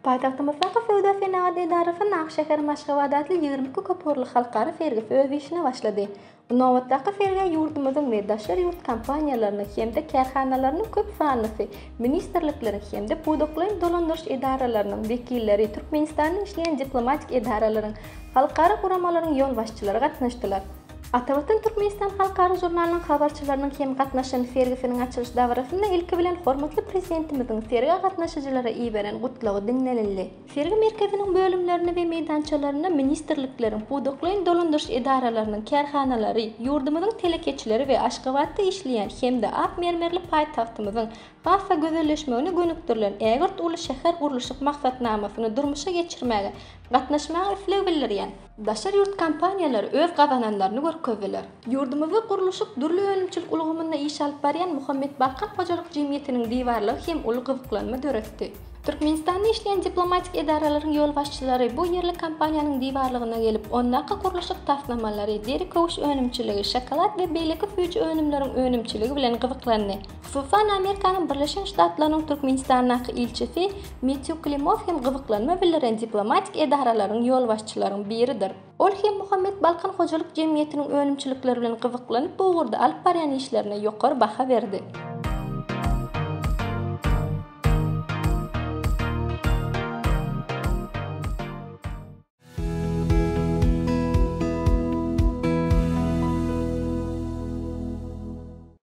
Paýtagtymyzdaky Söwda-senagat edarasynda Ak şäherim Aşgabat atly 22 köpugurly halkara sergisi öz işine başlady. Bu nobatdaky sergä ýurdumyzyň we daşary ýurt kompaniýalarynyň hem-de kärhanalarynyň köp sanlysy, ministrlikleriň hem-de pudaklaýyn dolandyryş edaralarynyň wekilleri, Türkmenistanda işleýän diplomatik edaralaryň, halkara guramalaryň ýolbaşçylary gatnaşdylar. Atavatan Türkmenistan halkara žurnalynyň habarçylarynyň hem gatnaşan sergisiniň açylyş dabarasynda ilki bilen hormatly Prezidentimiziň sergä gatnaşyjylara iberen Gutlagy diňlenildi. Sergi merkeziniň bölümlerinde we meýdançalarynda ministrlikleriň, pudaklaýyn dolandyryş edaralarynyň kärhanalary, ýurdumyzyň telekeçileri we Aşgabatda işleýän hem-de ak mermerli paýtagtymyzyň has-da gözelleşmegine gönükdirilen ägirt uly şähergurluşyk maksatnamasyny durmuşa geçirmäge gatnaşmaga isleg bildirýän daşary ýurt kompaniýalary öz gazananlaryny görkezdiler. Ýurdumyzda gurluşyk, dürli önümçilik ulgamynda iş alyp barýan Muhammet Balkan hojalyk jemgyýetiniň diwarlygy hem uly gyzyklanma döretdi. Türkmenistanda işleýän diplomatik edaralaryň ýolbaşçylary bu ýerli kompaniýanyň diwarlygyna gelip, ondaky gurluşyk taslamalary, deri köwüş önümçiligi, şokolad we beýleki süýji önümleriň önümçiligi bilen gyzyklandy. Hususan, Amerikanyň Birleşen Ştatlarynyň Türkmenistandaky ilçisi Metýu Klimow hem gyzyklanma bildiren diplomatik edaralaryň ýolbaşçylaryň biridir. Ol hem Muhammet Balkan hojalyk jemgyýetiniň önümçilikleri bilen gyzyklanyp, bu ugurda alyp barýan işlerine ýokary baha berdi.